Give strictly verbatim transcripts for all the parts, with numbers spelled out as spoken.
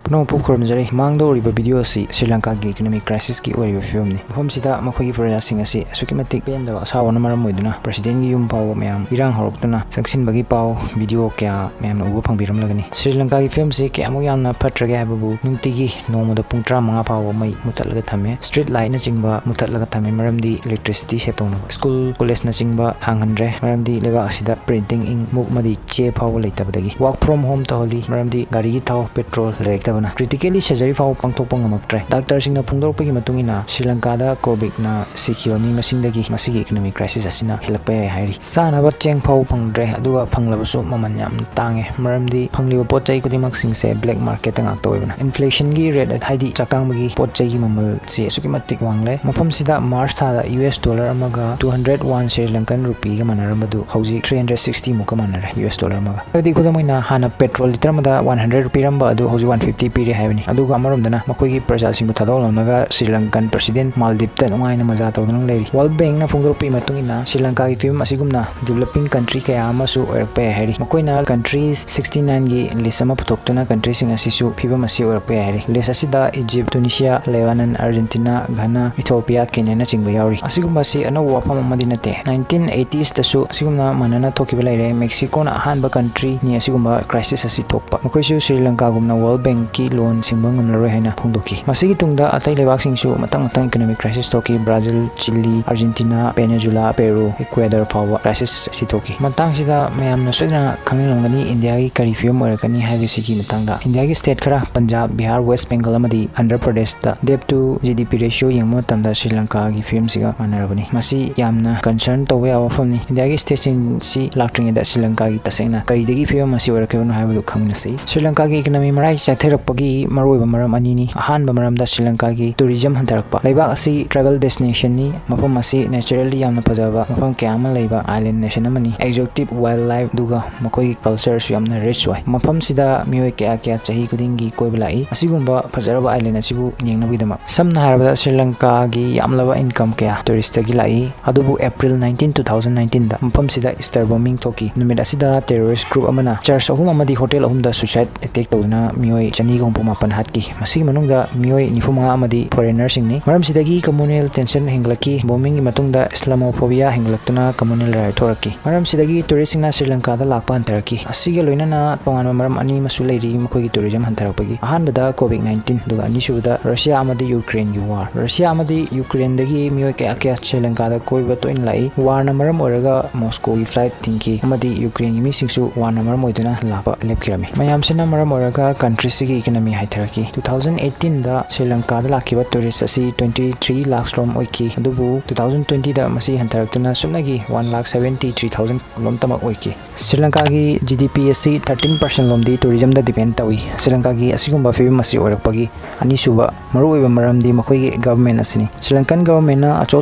ꯄꯨꯝꯅꯃꯛꯄꯨ ꯈꯨꯔꯨꯝꯖꯔꯤ꯫ ꯃꯃꯥꯡꯗ ꯎꯔꯤꯕ ꯚꯤꯗꯤꯑꯣ ꯑꯁꯤ ꯁ꯭ꯔꯤ ꯂꯪꯀꯥꯒꯤ ꯏꯀꯣꯅꯣꯃꯤꯛ ꯀ꯭ꯔꯥꯏꯁꯤꯁꯀꯤ ꯑꯣꯏꯔꯤꯕ ꯐꯤꯕꯝꯅꯤ꯫ ꯃꯐꯝꯁꯤꯗ ꯃꯈꯣꯏꯒꯤ ꯄ꯭ꯔꯖꯥꯁꯤꯡ ꯑꯁꯤ ꯑꯁꯨꯛꯀꯤ ꯃꯇꯤꯛ ꯄꯦꯟꯗꯕ ꯑꯁꯥꯎꯕꯅ ꯃꯔꯝ ꯑꯣꯏꯗꯨꯅ ꯄ꯭ꯔꯁꯤꯗꯦꯟꯒꯤ ꯌꯨꯝ ꯐꯥꯎꯕ ꯃꯌꯥꯝ ꯏꯔꯥꯡ ꯍꯧꯔꯛꯇꯨꯅ ꯆꯪꯁꯤꯟꯕꯒꯤ ꯄꯥꯎ ꯚꯤꯗꯤꯑꯣ ꯀꯌꯥ ꯃꯌꯥꯝꯅ ꯎꯕ ꯐꯪꯕꯤꯔꯝꯂꯒꯅꯤ꯫ ꯁ꯭ꯔꯤ ꯂꯪꯀꯥꯒꯤ ꯐꯤꯕꯝꯁꯤ ꯀꯌꯥꯃꯨꯛ ꯌꯥꯝꯅ ꯐꯠꯇ꯭ꯔꯒꯦ ꯍꯥꯏꯕꯕꯨ ꯅꯨꯡꯇꯤꯒꯤ ꯅꯣꯡꯃꯗ ꯄꯨꯡ ꯇꯔꯥꯃꯉꯥ ꯐꯥꯎꯕ ꯃꯩ ꯃꯨꯊꯠꯂꯒ ꯊꯝꯃꯦ꯫ ꯁ꯭ꯇ꯭ꯔꯤꯠ ꯂꯥꯏꯠꯅꯆꯤꯡꯕ ꯃꯨꯊꯠꯂꯒ ꯊꯝꯃꯦ, ꯃꯔꯝꯗꯤ ꯏꯂꯦꯛꯇ꯭ꯔꯤꯁꯤꯇꯤ ꯁꯦꯞ ꯇꯧꯅꯕ꯫ ꯁ꯭ꯀꯨꯜ ꯀꯣꯂꯦꯖꯅꯆꯤꯡꯕ ꯍꯥꯡꯍꯟꯗ꯭ꯔꯦ, ꯃꯔꯝꯗꯤ ꯂꯩꯕꯥꯛ ꯑꯁꯤꯗ ꯄ꯭ꯔꯤꯟꯇꯤꯡ ꯏꯪꯛ ꯃꯨꯛ ꯑꯃꯗꯤ ꯆꯦ ꯐꯥꯎꯕ ꯂꯩꯇꯕꯗꯒꯤ꯫ ꯋꯥꯔꯛ ꯐ꯭ꯔꯣꯝ ꯍꯣꯝ ꯇꯧꯍꯜꯂꯤ, ꯃꯔꯝꯗꯤ ꯒꯥꯔꯤꯒꯤ ꯊꯥꯎ ꯄꯦꯇ꯭ꯔꯣꯜ ꯂꯩꯔꯛꯇꯕꯅ꯫ ꯀ꯭ꯔꯤꯇꯤꯀꯦꯜꯂꯤ ꯁꯔꯖꯔꯤ ꯐꯥꯎꯕ ꯄꯥꯡꯊꯣꯛꯄ ꯉꯝꯃꯛꯇ꯭ꯔꯦ꯫ ꯗꯥꯛꯇꯔꯁꯤꯡꯅ ꯐꯣꯡꯗꯣꯔꯛꯄꯒꯤ ꯃꯇꯨꯡ ꯏꯟꯅ, ꯁ꯭ꯔꯤ ꯂꯪꯀꯥꯗ ꯀꯣꯚꯤꯗꯅ ꯁꯤꯈꯤꯕ ꯃꯤ ꯃꯁꯤꯡꯗꯒꯤ ꯃꯁꯤꯒꯤ ꯏꯀꯣꯅꯣꯃꯤꯛ ꯀ꯭ꯔꯥꯏꯁꯤꯁ ꯑꯁꯤꯅ ꯍꯦꯜꯂꯛꯄ ꯌꯥꯏ ꯍꯥꯏꯔꯤ꯫ ꯆꯥꯅꯕ ꯆꯦꯡ ꯐꯥꯎꯕ ꯐꯪꯗ꯭ꯔꯦ, ꯑꯗꯨꯒ ꯐꯪꯂꯕꯁꯨ ꯃꯃꯜ ꯌꯥꯝꯅ ꯇꯥꯡꯉꯦ, ꯃꯔꯝꯗꯤ ꯐꯪꯂꯤꯕ ꯄꯣꯠ ꯆꯩ ꯈꯨꯗꯤꯡꯃꯛꯁꯤꯡꯁꯦ ꯕ꯭ꯂꯦꯛ ꯃꯥꯔꯀꯦꯠꯇ ꯉꯥꯛꯇ ꯑꯣꯏꯕꯅ꯫ ꯏꯟꯐ꯭ꯂꯦꯁꯟꯒꯤ ꯔꯦꯠ, ꯍꯥꯏꯗꯤ ꯆꯥꯛꯇꯥꯡꯕꯒꯤ ꯄꯣꯠ ꯆꯩꯒꯤ ꯃꯃꯜꯁꯤ ꯑꯁꯨꯛꯀꯤ ꯃꯇꯤꯛ ꯋꯥꯡꯂꯦ꯫ ꯃꯐꯝꯁꯤꯗ ꯃꯥꯔꯆ ꯊꯥꯗ ꯌꯨ ꯑꯦꯁ ꯗꯣꯂꯔ ꯑꯃꯒ two hundred one ꯁ꯭ꯔꯤ ꯂꯪꯀꯟ ꯔꯨꯄꯤꯒ ꯃꯥꯟꯅꯔꯝꯕꯗꯨ ꯍꯧꯖꯤꯛ three hundred sixty ꯃꯨꯛꯀ ꯃꯥꯟꯅꯔꯦ, ꯌꯨ ꯑꯦꯁ ꯗꯣꯂꯔ ꯑꯃꯒ꯫ ꯍꯥꯏꯕꯗꯤ ꯈꯨꯗꯝ ꯑꯣꯏꯅ, ꯍꯥꯟꯅ ꯄꯦꯇ꯭ꯔꯣꯜ ꯂꯤꯇꯔ ꯑꯃꯗ one hundred ꯄꯤꯔꯝꯕ ꯑꯗꯨ ꯍꯧꯖꯤꯛ one fifty ꯄꯤꯔꯦ ꯍꯥꯏꯕꯅꯤ꯫ ꯑꯗꯨꯒ ꯑꯃꯔꯣꯝꯗꯅ ꯃꯈꯣꯏꯒꯤ ꯄ꯭ꯔꯖꯥꯁꯤꯡꯕꯨ ꯊꯥꯗꯣꯛꯂꯝꯂꯒ ꯁ꯭ꯔꯤ ꯂꯪꯀꯟ ꯄ꯭ꯔꯁꯤꯗꯦꯟ ꯃꯥꯜꯗꯤꯞꯇ ꯅꯨꯡꯉꯥꯏꯅ ꯃꯖꯥ ꯇꯧꯗꯨꯅ ꯂꯩꯔꯤ꯫ ꯋꯥꯔꯜꯗ ꯕꯦꯡꯛꯅ ꯐꯣꯡꯗꯣꯔꯛꯄꯒꯤ ꯃꯇꯨꯡ ꯏꯟꯅ, ꯁ꯭ꯔꯤ ꯂꯪꯀꯥꯒꯤ ꯐꯤꯕꯝ ꯑꯁꯤꯒꯨꯝꯅ ꯗꯤꯕꯂꯞꯄꯤꯡ ꯀꯟꯇ꯭ꯔꯤ ꯀꯌꯥ ꯑꯃꯁꯨ ꯑꯣꯏꯔꯛꯄ ꯌꯥꯏ ꯍꯥꯏꯔꯤ꯫ ꯃꯈꯣꯏꯅ ꯀꯟꯇ꯭ꯔꯤꯁ sixty nineꯒꯤ ꯂꯤꯁ ꯑꯃ ꯄꯨꯊꯣꯛꯇꯨꯅ ꯀꯟꯇ꯭ꯔꯤꯁꯤꯡ ꯑꯁꯤꯁꯨ ꯐꯤꯕꯝ ꯑꯁꯤ ꯑꯣꯏꯔꯛꯄ ꯌꯥꯏ ꯍꯥꯏꯔꯤ꯫ ꯂꯤꯁ ꯑꯁꯤꯗ ꯏꯖꯤꯞ, ꯇꯨꯅꯤꯁꯤꯌꯥ, ꯂꯦꯕꯥꯅꯟ, ꯑꯥꯔꯖꯦꯟꯇꯤꯅꯥ, ꯘꯅꯥ, ꯏꯊꯣꯄꯤꯌꯥ, ꯀꯦꯅꯤꯌꯥꯅꯆꯤꯡꯕ ꯌꯥꯎꯔꯤ꯫ ꯑꯁꯤꯒꯨꯝꯕ ꯑꯁꯤ ꯑꯅꯧꯕ ꯋꯥꯐꯝ ꯑꯃꯗꯤ ꯅꯠꯇꯦ꯫ Nineteen eightiesꯇꯁꯨ ꯑꯁꯤꯒꯨꯝꯅ ꯃꯥꯟꯅꯅ ꯊꯣꯛꯈꯤꯕ ꯂꯩꯔꯦ꯫ ꯃꯦꯛꯁꯤꯀꯣꯅ ꯑꯍꯥꯟꯕ ꯀꯟꯇ꯭ꯔꯤꯅꯤ ꯑꯁꯤꯒꯨꯝꯕ ꯀ꯭ꯔꯥꯏꯁꯤꯁ ꯑꯁꯤ ꯊꯣꯛꯄ꯫ ꯃꯈꯣꯏꯁꯨ ꯁ꯭ꯔꯤ ꯂꯪꯀꯥꯒꯨꯝꯅ ꯋꯥꯔꯜꯗ ꯕꯦꯡꯛꯀꯤ ꯂꯣꯟ ꯁꯤꯡꯕ ꯉꯝꯂꯔꯣꯏ ꯍꯥꯏꯅ ꯐꯣꯡꯗꯣꯛꯈꯤ꯫ ꯃꯁꯤꯒꯤ ꯇꯨꯡꯗ ꯑꯇꯩ ꯂꯩꯕꯥꯛꯁꯤꯡꯁꯨ ꯃꯊꯪ ꯃꯊꯪ ꯏꯀꯣꯅꯣꯃꯤꯛ ꯀ꯭ꯔꯥꯏꯁꯤꯁ ꯊꯣꯛꯈꯤ꯫ ꯕ꯭ꯔꯥꯖꯤꯜ, ꯆꯤꯂꯤ, ꯑꯥꯔꯖꯦꯟꯇꯤꯅꯥ, ꯚꯦꯅꯦꯖꯨꯂꯥ, ꯄꯦꯔꯨ, ꯏꯀ꯭ꯋꯦꯗꯔ ꯐꯥꯎꯕ ꯀ꯭ꯔꯥꯏꯁꯤꯁ ꯑꯁꯤ ꯊꯣꯛꯈꯤ꯫ ꯃꯇꯥꯡꯁꯤꯗ ꯃꯌꯥꯝꯅ ꯁꯣꯏꯗꯅ ꯈꯪꯅꯤꯡꯂꯝꯒꯅꯤ, ꯏꯟꯗꯤꯌꯥꯒꯤ ꯀꯔꯤ ꯐꯤꯕꯝ ꯑꯣꯏꯔꯛꯀꯅꯤ ꯍꯥꯏꯕꯁꯤꯒꯤ ꯃꯇꯥꯡꯗ꯫ ꯏꯟꯗꯤꯌꯥꯒꯤ ꯁ꯭ꯇꯦꯠ ꯈꯔ, ꯄꯟꯖꯥꯕ, ꯕꯤꯍꯥꯔ, ꯋꯦꯁ ꯕꯦꯡꯒꯜ ꯑꯃꯗꯤ ꯑꯟꯙ꯭ꯔ ꯄ꯭ꯔꯗꯦꯁꯇ debt to G D P ratio ꯌꯦꯡꯕ ꯃꯇꯝꯗ ꯁ꯭ꯔꯤ ꯂꯪꯀꯥꯒꯤ ꯐꯤꯕꯝꯁꯤꯒ ꯃꯥꯟꯅꯔꯕꯅꯤ꯫ ꯃꯁꯤ ꯌꯥꯝꯅ ꯀꯟꯁꯔꯟ ꯇꯧꯕ ꯌꯥꯕ ꯋꯥꯐꯝꯅꯤ꯫ ꯏꯟꯗꯤꯌꯥꯒꯤ ꯁ꯭ꯇꯦꯠꯁꯤꯡꯁꯤ ꯂꯥꯛꯇ꯭ꯔꯤꯉꯩꯗ ꯁ꯭ꯔꯤ ꯂꯪꯀꯥꯒꯤ ꯇꯁꯦꯡꯅ ꯀꯔꯤꯗꯒꯤ ꯐꯤꯕꯝ ꯑꯁꯤ ꯑꯣꯏꯔꯛꯈꯤꯕꯅꯣ ꯍꯥꯏꯕꯗꯨ ꯈꯪꯃꯤꯟꯅꯁꯤ꯫ ꯁ꯭ꯔꯤ ꯂꯪꯀꯥꯒꯤ ꯏꯀꯣꯅꯣꯃꯤ ꯃꯔꯥꯏ ꯆꯥꯏꯊꯔꯛꯄꯒꯤ ꯃꯔꯨꯑꯣꯏꯕ ꯃꯔꯝ ꯑꯅꯤꯅꯤ꯫ ꯑꯍꯥꯟꯕ ꯃꯔꯝꯗ ꯁ꯭ꯔꯤ ꯂꯪꯀꯥꯒꯤ ꯇꯨꯔꯤꯖꯝ ꯍꯟꯊꯔꯛꯄ꯫ ꯂꯩꯕꯥꯛ ꯑꯁꯤ ꯇ꯭ꯔꯥꯏꯕꯦꯜ ꯗꯦꯁꯇꯤꯅꯦꯁꯟꯅꯤ꯫ ꯃꯐꯝ ꯑꯁꯤ ꯅꯦꯆꯔꯦꯜꯂꯤ ꯌꯥꯝꯅ ꯐꯖꯕ ꯃꯐꯝ ꯀꯌꯥ ꯑꯃ ꯂꯩꯕ ꯑꯥꯏꯂꯦꯟ ꯅꯦꯁꯟ ꯑꯃꯅꯤ꯫ ꯑꯦꯛꯖꯣꯇꯤꯛ ꯋꯥꯏꯜ ꯂꯥꯏꯐ ꯑꯗꯨꯒ ꯃꯈꯣꯏꯒꯤ ꯀꯜꯆꯔꯁꯨ ꯌꯥꯝꯅ ꯔꯤꯆ ꯑꯣꯏ꯫ ꯃꯐꯝꯁꯤꯗ ꯃꯤꯑꯣꯏ ꯀꯌꯥ ꯀꯌꯥ ꯆꯍꯤ ꯈꯨꯗꯤꯡꯒꯤ ꯀꯣꯏꯕ ꯂꯥꯛꯏ꯫ ꯑꯁꯤꯒꯨꯝꯕ ꯐꯖꯔꯕ ꯑꯥꯏꯂꯦꯟ ꯑꯁꯤꯕꯨ ꯌꯦꯡꯅꯕꯒꯤꯗꯃꯛ꯫ ꯁꯝꯅ ꯍꯥꯏꯔꯕꯗ, ꯁ꯭ꯔꯤ ꯂꯪꯀꯥꯒꯤ ꯌꯥꯝꯂꯕ ꯏꯟꯀꯝ ꯀꯌꯥ ꯇꯨꯔꯤꯁꯇꯒꯤ ꯂꯥꯛꯏ꯫ ꯑꯗꯨꯕꯨ April nineteen, two thousand nineteenꯗ ꯃꯐꯝꯁꯤꯗ ꯏꯁꯇꯔ ꯕꯣꯝꯕꯤꯡ ꯊꯣꯛꯈꯤ꯫ ꯅꯨꯃꯤꯠ ꯑꯁꯤꯗ ꯇꯦꯔꯣꯔꯤꯁ ꯒ꯭ꯔꯨꯞ ꯑꯃꯅ ꯆꯔꯆ ꯑꯍꯨꯝ ꯑꯃꯗꯤ ꯍꯣꯇꯦꯜ ꯑꯍꯨꯝꯗ ꯁꯨꯏꯁꯥꯏꯗ ꯑꯦꯇꯦꯛ ꯇꯧꯗꯨꯅ ꯃꯤꯑꯣꯏ ꯃꯤꯒ ꯍꯨꯝꯐꯨ ꯃꯥꯄꯟ ꯍꯥꯠꯈꯤ꯫ ꯃꯁꯤꯒꯤ ꯃꯅꯨꯡꯗ ꯃꯤꯑꯣꯏ ꯅꯤꯐꯨ ꯃꯉꯥ ꯑꯃꯗꯤ foreignerꯁꯤꯡꯅꯤ꯫ ꯃꯔꯝꯁꯤꯗꯒꯤ communal tension ꯍꯦꯟꯒꯠꯂꯛꯈꯤ꯫ Bombingꯒꯤ ꯃꯇꯨꯡꯗ Islamophobia ꯍꯦꯟꯒꯠꯂꯛꯇꯨꯅ communal ꯂꯩꯔꯥꯏ ꯊꯣꯔꯛꯈꯤ꯫ ꯃꯔꯝꯁꯤꯗꯒꯤ touristꯁꯤꯡꯅ ꯁ꯭ꯔꯤ ꯂꯪꯀꯥꯗ ꯂꯥꯛꯄ ꯍꯟꯊꯔꯛꯈꯤ꯫ ꯑꯁꯤꯒ ꯂꯣꯏꯅꯅ ꯇꯣꯉꯥꯟꯕ ꯃꯔꯝ ꯑꯅꯤ ꯑꯃꯁꯨ ꯂꯩꯔꯤ ꯃꯈꯣꯏꯒꯤ tourism ꯍꯟꯊꯔꯛꯄꯒꯤ꯫ ꯑꯍꯥꯟꯕꯗ COVID nineteen, ꯑꯗꯨꯒ ꯑꯅꯤꯁꯨꯕꯗ ꯔꯁꯤꯌꯥ ꯑꯃꯗꯤ ꯌꯨꯀ꯭ꯔꯦꯟꯒꯤ war꯫ ꯔꯁꯤꯌꯥ ꯑꯃꯗꯤ ꯌꯨꯀ꯭ꯔꯦꯟꯗꯒꯤ ꯃꯤꯑꯣꯏ ꯀꯌꯥ ꯀꯌꯥ ꯁ꯭ꯔꯤ ꯂꯪꯀꯥꯗ ꯀꯣꯏꯕ ꯇꯣꯏꯅ ꯂꯥꯛꯏ꯫ Warꯅ ꯃꯔꯝ ꯑꯣꯏꯔꯒ ꯃꯣꯁꯀꯣꯒꯤ flight ꯊꯤꯡꯈꯤ ꯑꯃꯗꯤ ꯌꯨꯀ꯭ꯔꯦꯟꯒꯤ ꯃꯤꯁꯤꯡꯁꯨ warꯅ ꯃꯔꯝ ꯑꯣꯏꯗꯨꯅ ꯂꯥꯛꯄ ꯂꯦꯞꯈꯤꯔꯝꯃꯤ꯫ ꯃꯌꯥꯝꯁꯤꯅ ꯃꯔꯝ ꯑꯣꯏꯔꯒ countryꯁꯤꯒꯤ economy ꯍꯟꯊꯔꯛꯈꯤ꯫ Two thousand eighteenꯗ ꯁ꯭ꯔꯤ ꯂꯪꯀꯥꯗ ꯂꯥꯛꯈꯤꯕ tourist ꯑꯁꯤ twenty three lakhs ꯔꯣꯝ ꯑꯣꯏꯈꯤ, ꯑꯗꯨꯕꯨ two thousand twentyꯗ ꯃꯁꯤ ꯍꯟꯊꯔꯛꯇꯨꯅ ꯁꯨꯞꯅꯒꯤ one lakh seventy three thousand ꯂꯣꯝꯇꯃꯛ ꯑꯣꯏꯈꯤ꯫ ꯁ꯭ꯔꯤ ꯂꯪꯀꯥꯒꯤ GDP ꯑꯁꯤ thirteen percent ꯂꯣꯝꯗꯤ tourismꯗ depend ꯇꯧꯏ꯫ ꯁ꯭ꯔꯤ ꯂꯪꯀꯥꯒꯤ ꯑꯁꯤꯒꯨꯝꯕ ꯐꯤꯕꯝ ꯑꯁꯤ ꯑꯣꯏꯔꯛꯄꯒꯤ ꯑꯅꯤꯁꯨꯕ ꯃꯔꯨꯑꯣꯏꯕ ꯃꯔꯝꯗꯤ ꯃꯈꯣꯏꯒꯤ government ꯑꯁꯤꯅꯤ꯫ Sri Lankan governmentꯅ ꯑꯆꯧ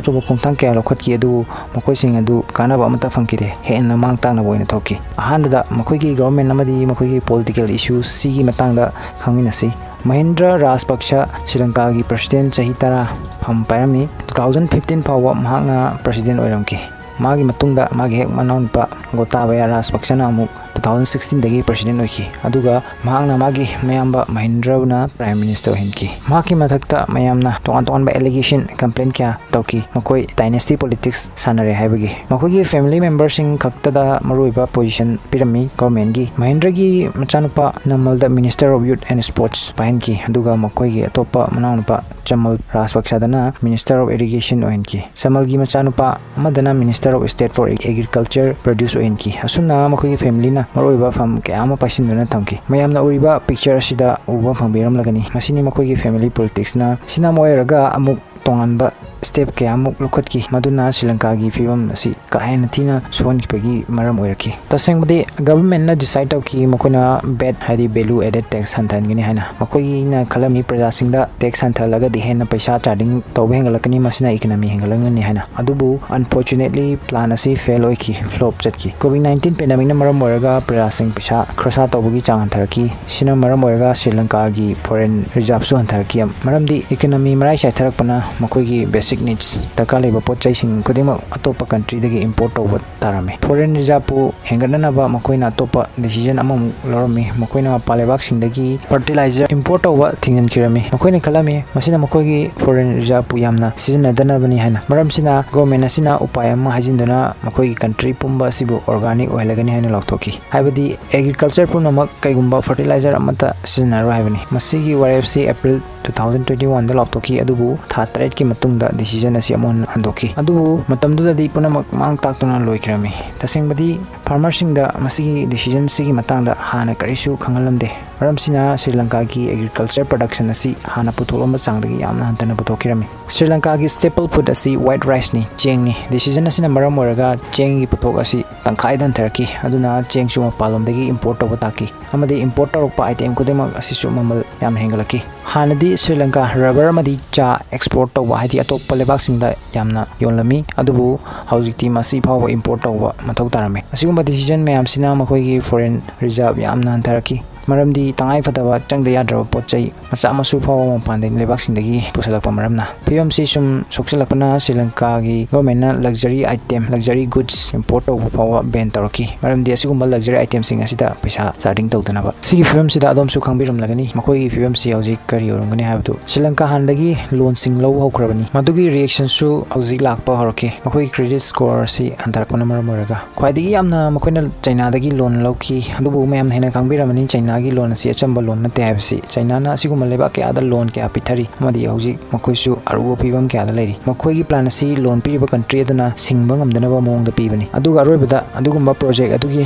ꯑꯆꯧꯕ ꯈꯣꯡꯊꯥꯡ ꯀꯌꯥ ꯂꯧꯈꯠꯈꯤ, ꯑꯗꯨꯕꯨ ꯃꯈꯣꯏꯁꯤꯡ ꯑꯗꯨ ꯀꯥꯟꯅꯕ ꯑꯃꯠꯇ ꯐꯪꯈꯤꯗꯦ, ꯍꯦꯟꯅ ꯃꯥꯡ ꯇꯥꯛꯅꯕ ꯑꯣꯏꯅ ꯊꯣꯛꯈꯤ꯫ ꯑꯍꯥꯟꯕꯗ ꯃꯈꯣꯏꯒꯤ government ꯑꯃꯗꯤ ꯃꯈꯣꯏꯒꯤ political issueꯁꯤꯒꯤ ꯃꯇꯥꯡꯗ ꯈꯪꯃꯤꯟꯅꯁꯤ꯫ ꯃꯍꯤꯟꯗ꯭ꯔ ꯔꯥꯖꯄꯛꯁ ꯁ꯭ꯔꯤ ꯂꯪꯀꯥꯒꯤ president ꯆꯍꯤ ꯇꯔꯥ ꯐꯝ ꯄꯥꯏꯔꯝꯃꯤ꯫ Two thousand fifteen ꯐꯥꯎꯕ ꯃꯍꯥꯛꯅ president ꯑꯣꯏꯔꯝꯈꯤ꯫ ꯃꯥꯒꯤ ꯃꯇꯨꯡꯗ ꯃꯥꯒꯤ ꯍꯦꯛ ꯃꯅꯥꯎꯅꯨꯄꯥ ꯒꯣꯇꯥꯕꯌꯥ ꯔꯥꯖꯄꯛꯁꯅ ꯑꯃꯨꯛ two thousand sixteenꯗꯒꯤ president ꯑꯣꯏꯈꯤ, ꯑꯗꯨꯒ ꯃꯍꯥꯛꯅ ꯃꯥꯒꯤ ꯃꯌꯥꯝꯕ ꯃꯍꯤꯟꯗ꯭ꯔꯕꯨꯅ prime minister ꯑꯣꯏꯍꯟꯈꯤ꯫ ꯃꯍꯥꯛꯀꯤ ꯃꯊꯛꯇ ꯃꯌꯥꯝꯅ ꯇꯣꯉꯥꯟ ꯇꯣꯉꯥꯟꯕ allegation, complaint ꯀꯌꯥ ꯇꯧꯈꯤ, ꯃꯈꯣꯏ dynasty politics ꯁꯥꯟꯅꯔꯦ ꯍꯥꯏꯕꯒꯤ꯫ ꯃꯈꯣꯏꯒꯤ family memberꯁꯤꯡ ꯈꯛꯇꯗ ꯃꯔꯨꯑꯣꯏꯕ position ꯄꯤꯔꯝꯃꯤ governmentꯀꯤ꯫ ꯃꯍꯤꯟꯗ꯭ꯔꯒꯤ ꯃꯆꯥꯅꯨꯄꯥ ꯅꯃꯜꯗ Minister of Youth and Sports ꯄꯥꯏꯍꯟꯈꯤ, ꯑꯗꯨꯒ ꯃꯈꯣꯏꯒꯤ ꯑꯇꯣꯞꯄ ꯃꯅꯥꯎꯅꯨꯄꯥ ꯆꯃꯜ ꯔꯥꯖꯄꯛꯁꯥꯗꯅ Minister of Irrigation ꯑꯣꯏꯍꯟꯈꯤ꯫ ꯆꯃꯜꯒꯤ ꯃꯆꯥꯅꯨꯄꯥ ꯑꯃꯗꯅ Minister of State for Agriculture Produce ꯑꯣꯏꯍꯟꯈꯤ꯫ ꯑꯁꯨꯝꯅ ꯃꯈꯣꯏꯒꯤ familyꯅ ꯃꯔꯨꯑꯣꯏꯕ ꯐꯝ ꯀꯌꯥ ꯑꯃ ꯄꯥꯏꯁꯤꯟꯗꯨꯅ ꯊꯝꯈꯤ꯫ ꯃꯌꯥꯝꯅ ꯎꯔꯤꯕ picture ꯑꯁꯤꯗ ꯎꯕ ꯐꯪꯕꯤꯔꯝꯂꯒꯅꯤ꯫ ꯃꯁꯤꯅꯤ ꯃꯈꯣꯏꯒꯤ family politicsꯅ꯫ ꯁꯤꯅ ꯑꯃ ꯑꯣꯏꯔꯒ ꯑꯃꯨꯛ ꯇꯣꯉꯥꯟꯕ step ꯀꯌꯥꯃꯨꯛ ꯂꯧꯈꯠꯈꯤ, ꯃꯗꯨꯅ ꯁ꯭ꯔꯤ ꯂꯪꯀꯥꯒꯤ ꯐꯤꯕꯝ ꯑꯁꯤ ꯀꯥ ꯍꯦꯟꯅ ꯊꯤꯅ ꯁꯣꯛꯍꯟꯈꯤꯕꯒꯤ ꯃꯔꯝ ꯑꯣꯏꯔꯛꯈꯤ꯫ ꯇꯁꯦꯡꯕꯗꯤ governmentꯅ decide ꯇꯧꯈꯤ ꯃꯈꯣꯏꯅ vat ꯍꯥꯏꯗꯤ value added tax ꯍꯟꯊꯍꯟꯒꯅꯤ ꯍꯥꯏꯅ꯫ ꯃꯈꯣꯏꯅ ꯈꯜꯂꯝꯃꯤ ꯄ꯭ꯔꯖꯥꯁꯤꯡꯗ tax ꯍꯟꯊꯍꯜꯂꯒꯗꯤ ꯍꯦꯟꯅ ꯄꯩꯁꯥ charging ꯇꯧꯕ ꯍꯦꯟꯒꯠꯂꯛꯀꯅꯤ, ꯃꯁꯤꯅ economy ꯍꯦꯟꯒꯠꯂꯛꯀꯅꯤ ꯍꯥꯏꯅ꯫ ꯑꯗꯨꯕꯨ unfortunately plan ꯑꯁꯤ fail ꯑꯣꯏꯈꯤ, flop ꯆꯠꯈꯤ꯫ COVID nineteen pandemicꯅ ꯃꯔꯝ ꯑꯣꯏꯔꯒ ꯄ꯭ꯔꯖꯥꯁꯤꯡ ꯄꯩꯁꯥ ꯈꯣꯔꯁꯥ ꯇꯧꯕꯒꯤ ꯆꯥꯡ ꯍꯟꯊꯔꯛꯈꯤ꯫ ꯁꯤꯅ ꯃꯔꯝ ꯑꯣꯏꯔꯒ ꯁ꯭ꯔꯤ ꯂꯪꯀꯥꯒꯤ foreign reserveꯁꯨ ꯍꯟꯊꯔꯛꯈꯤ, ꯃꯔꯝꯗꯤ economy ꯃꯔꯥꯏ ꯆꯥꯏꯊꯔꯛꯄꯅ ꯃꯈꯣꯏꯒꯤ basic ꯁꯤꯒꯅꯤꯠꯁ ꯗꯔꯀꯥꯔ ꯂꯩꯕ ꯄꯣꯠ ꯆꯩꯁꯤꯡ ꯈꯨꯗꯤꯡꯃꯛ ꯑꯇꯣꯞꯄ ꯀꯟꯇ꯭ꯔꯤꯗꯒꯤ ꯏꯝꯄꯣꯔꯠ ꯇꯧꯕ ꯇꯥꯔꯝꯃꯤ꯫ ꯐꯣꯔꯦꯟ ꯔꯤꯖꯥꯔꯕꯄꯨ ꯍꯦꯟꯒꯠꯅꯅꯕ ꯃꯈꯣꯏꯅ ꯑꯇꯣꯞꯄ ꯗꯤꯁꯤꯖꯟ ꯑꯃꯃꯨꯛ ꯂꯧꯔꯝꯃꯤ꯫ ꯃꯈꯣꯏꯅ ꯃꯄꯥꯟ ꯂꯩꯕꯥꯛꯁꯤꯡꯗꯒꯤ ꯐꯔꯇꯤꯂꯥꯏꯖꯔ ꯏꯝꯄꯣꯔꯠ ꯇꯧꯕ ꯊꯤꯡꯖꯤꯟꯈꯤꯔꯝꯃꯤ꯫ ꯃꯈꯣꯏꯅ ꯈꯜꯂꯝꯃꯤ ꯃꯁꯤꯅ ꯃꯈꯣꯏꯒꯤ ꯐꯣꯔꯦꯟ ꯔꯤꯖꯥꯔꯕꯄꯨ ꯌꯥꯝꯅ ꯁꯤꯖꯤꯟꯅꯗꯅꯕꯅꯤ ꯍꯥꯏꯅ꯫ ꯃꯔꯝꯁꯤꯅ ꯒꯣꯔꯃꯦꯟ ꯑꯁꯤꯅ ꯎꯄꯥꯏ ꯑꯃ ꯍꯥꯏꯖꯤꯟꯗꯨꯅ ꯃꯈꯣꯏꯒꯤ ꯀꯟꯇ꯭ꯔꯤ ꯄꯨꯝꯕ ꯑꯁꯤꯕꯨ ꯑꯣꯔꯒꯥꯅꯤꯛ ꯑꯣꯏꯍꯜꯂꯒꯅꯤ ꯍꯥꯏꯅ ꯂꯥꯎꯊꯣꯛꯈꯤ꯫ ꯍꯥꯏꯕꯗꯤ ꯑꯦꯒ꯭ꯔꯤꯀꯜꯆꯔ ꯄꯨꯝꯅꯃꯛ ꯀꯩꯒꯨꯝꯕ ꯐꯔꯇꯤꯂꯥꯏꯖꯔ ꯑꯃꯠꯇ ꯁꯤꯖꯤꯟꯅꯔꯣꯏ ꯍꯥꯏꯕꯅꯤ꯫ ꯃꯁꯤꯒꯤ ꯋꯥꯔꯦꯞꯁꯤ ꯑꯦꯄ꯭ꯔꯤꯜ two thousand twenty oneꯗ ꯂꯥꯎꯊꯣꯛꯈꯤ, ꯑꯗꯨꯕꯨ ꯊꯥ ꯇꯔꯦꯠꯀꯤ ꯃꯇꯨꯡꯗ ꯗꯤꯁꯤꯖꯟ ꯑꯁꯤ ꯑꯃꯨꯛ ꯍꯟꯅ ꯍꯟꯗꯣꯛꯈꯤ꯫ ꯑꯗꯨꯕꯨ ꯃꯇꯝꯗꯨꯗꯗꯤ ꯄꯨꯝꯅꯃꯛ ꯃꯥꯡ ꯇꯥꯛꯇꯨꯅ ꯂꯣꯏꯈꯤꯔꯝꯃꯤ꯫ ꯇꯁꯦꯡꯕꯗꯤ ꯐꯥꯔꯃꯔꯁꯤꯡꯗ ꯃꯁꯤꯒꯤ ꯗꯤꯁꯤꯖꯟꯁꯤꯒꯤ ꯃꯇꯥꯡꯗ ꯍꯥꯟꯅ ꯀꯔꯤꯁꯨ ꯈꯪꯍꯜꯂꯝꯗꯦ꯫ ꯃꯔꯝꯁꯤꯅ ꯁ꯭ꯔꯤ ꯂꯪꯀꯥꯒꯤ ꯑꯦꯒ꯭ꯔꯤꯀꯜꯆꯔ ꯄ꯭ꯔꯗꯛꯁꯟ ꯑꯁꯤ ꯍꯥꯟꯅ ꯄꯨꯊꯣꯛꯂꯝꯕ ꯆꯥꯡꯗꯒꯤ ꯌꯥꯝꯅ ꯍꯟꯊꯅ ꯄꯨꯊꯣꯛꯈꯤꯔꯝꯃꯤ꯫ ꯁ꯭ꯔꯤ ꯂꯪꯀꯥꯒꯤ ꯁ꯭ꯇꯦꯄꯜ ꯐꯨꯗ ꯑꯁꯤ ꯋꯥꯏꯠ ꯔꯥꯏꯁꯅꯤ, ꯆꯦꯡꯅꯤ꯫ ꯗꯤꯁꯤꯖꯟ ꯑꯁꯤꯅ ꯃꯔꯝ ꯑꯣꯏꯔꯒ ꯆꯦꯡꯒꯤ ꯄꯣꯠꯊꯣꯛ ꯑꯁꯤ ꯇꯪꯈꯥꯏꯗ ꯍꯟꯊꯔꯛꯈꯤ, ꯑꯗꯨꯅ ꯆꯦꯡꯁꯨ ꯃꯄꯥꯟꯂꯣꯝꯗꯒꯤ ꯏꯝꯄꯣꯔꯠ ꯇꯧꯕ ꯇꯥꯈꯤ, ꯑꯃꯗꯤ ꯏꯝꯄꯣꯔꯠ ꯇꯧꯔꯛꯄ ꯑꯥꯏꯇꯦꯝ ꯈꯨꯗꯤꯡꯃꯛ ꯑꯁꯤꯁꯨ ꯃꯃꯜ ꯌꯥꯝꯅ ꯍꯦꯟꯒꯠꯂꯛꯈꯤ꯫ ꯍꯥꯟꯅꯗꯤ ꯁ꯭ꯔꯤ ꯂꯪꯀꯥ ꯔꯕꯔ ꯑꯃꯗꯤ ꯆꯥ ꯑꯦꯛꯁꯄꯣꯔꯠ ꯇꯧꯕ, ꯍꯥꯏꯗꯤ ꯑꯇꯣꯞꯄ ꯂꯩꯕꯥꯛꯁꯤꯡꯗ ꯌꯥꯝꯅ ꯌꯣꯜꯂꯝꯃꯤ, ꯑꯗꯨꯕꯨ ꯍꯧꯖꯤꯛꯇꯤ ꯃꯁꯤ ꯐꯥꯎꯕ ꯏꯝꯄꯣꯔꯠ ꯇꯧꯕ ꯃꯊꯧ ꯇꯥꯔꯝꯃꯤ꯫ ꯑꯁꯤꯒꯨꯝꯕ ꯗꯤꯁꯤꯖꯟ ꯃꯌꯥꯝꯁꯤꯅ ꯃꯈꯣꯏꯒꯤ ꯐꯣꯔꯦꯟ ꯔꯤꯖꯥꯔꯕ ꯌꯥꯝꯅ ꯍꯟꯊꯔꯛꯈꯤ, ꯃꯔꯝꯗꯤ ꯇꯉꯥꯏꯐꯗꯕ ꯆꯪꯗ ꯌꯥꯗ꯭ꯔꯕ ꯄꯣꯠ ꯆꯩ ꯃꯆꯥ ꯃꯁꯨ ꯐꯥꯎꯕ ꯃꯄꯥꯟꯗꯒꯤ ꯂꯩꯕꯥꯛꯁꯤꯡꯗꯒꯤ ꯄꯨꯁꯤꯜꯂꯛꯄ ꯃꯔꯝꯅ꯫ ꯐꯤꯕꯝꯁꯤ ꯁꯨꯝ ꯁꯣꯛꯆꯤꯜꯂꯛꯄꯅ ꯁ꯭ꯔꯤ ꯂꯪꯀꯥꯒꯤ ꯒꯣꯔꯃꯦꯟꯅ ꯂꯛꯖꯔꯤ ꯑꯥꯏꯇꯦꯝ, ꯂꯛꯖꯔꯤ ꯒꯨꯗꯁ ꯏꯝꯄꯣꯔꯠ ꯇꯧꯕ ꯐꯥꯎꯕ ꯕꯦꯟ ꯇꯧꯔꯛꯈꯤ, ꯃꯔꯝꯗꯤ ꯑꯁꯤꯒꯨꯝꯕ ꯂꯛꯖꯔꯤ ꯑꯥꯏꯇꯦꯝꯁꯤꯡ ꯑꯁꯤꯗ ꯄꯩꯁꯥ ꯆꯥꯔꯖꯤꯡ ꯇꯧꯗꯅꯕ꯫ ꯁꯤꯒꯤ ꯐꯤꯕꯝꯁꯤꯗ ꯑꯗꯣꯝꯁꯨ ꯈꯪꯕꯤꯔꯝꯂꯒꯅꯤ ꯃꯈꯣꯏꯒꯤ ꯐꯤꯕꯝꯁꯤ ꯍꯧꯖꯤꯛ ꯀꯔꯤ ꯑꯣꯏꯔꯝꯒꯅꯤ ꯍꯥꯏꯕꯗꯨ꯫ ꯁ꯭ꯔꯤ ꯂꯪꯀꯥ ꯍꯥꯟꯅꯗꯒꯤ ꯂꯣꯟꯁꯤꯡ ꯂꯧꯕ ꯍꯧꯈ꯭ꯔꯕꯅꯤ꯫ ꯃꯗꯨꯒꯤ ꯔꯤꯑꯦꯛꯁꯟꯁꯨ ꯍꯧꯖꯤꯛ ꯂꯥꯛꯄ ꯍꯧꯔꯛꯈꯤ, ꯃꯈꯣꯏꯒꯤ ꯀ꯭ꯔꯦꯗꯤꯠ ꯁ꯭ꯀꯣꯔ ꯑꯁꯤ ꯍꯟꯊꯔꯛꯄꯅ ꯃꯔꯝ ꯑꯣꯏꯔꯒ꯫ ꯈ꯭ꯋꯥꯏꯗꯒꯤ ꯌꯥꯝꯅ ꯃꯈꯣꯏꯅ ꯆꯩꯅꯥꯗꯒꯤ ꯂꯣꯟ ꯂꯧꯈꯤ, ꯑꯗꯨꯕꯨ ꯃꯌꯥꯝꯅ ꯍꯦꯟꯅ ꯈꯪꯕꯤꯔꯝꯃꯅꯤ ꯆꯩꯅꯥꯒꯤ ꯂꯣꯟ ꯑꯁꯤ ꯑꯆꯝꯕ ꯂꯣꯟ ꯅꯠꯇꯦ ꯍꯥꯏꯕꯁꯤ꯫ ꯆꯩꯅꯥꯅ ꯑꯁꯤꯒꯨꯝꯕ ꯂꯩꯕꯥꯛ ꯀꯌꯥꯗ ꯂꯣꯟ ꯀꯌꯥ ꯄꯤꯊꯔꯤ ꯑꯃꯗꯤ ꯍꯧꯖꯤꯛ ꯃꯈꯣꯏꯁꯨ ꯑꯔꯨꯕ ꯐꯤꯕꯝ ꯀꯌꯥꯗ ꯂꯩꯔꯤ꯫ ꯃꯈꯣꯏꯒꯤ ꯄ꯭ꯂꯥꯟ ꯑꯁꯤ ꯂꯣꯟ ꯄꯤꯔꯤꯕ ꯀꯟꯇ꯭ꯔꯤ ꯑꯗꯨꯅ ꯁꯤꯡꯕ ꯉꯝꯗꯅꯕ ꯃꯑꯣꯡꯗ ꯄꯤꯕꯅꯤ꯫ ꯑꯗꯨꯒ ꯑꯔꯣꯏꯕꯗ ꯑꯗꯨꯒꯨꯝꯕ ꯄ꯭ꯔꯣꯖꯦꯛ ꯑꯗꯨꯒꯤ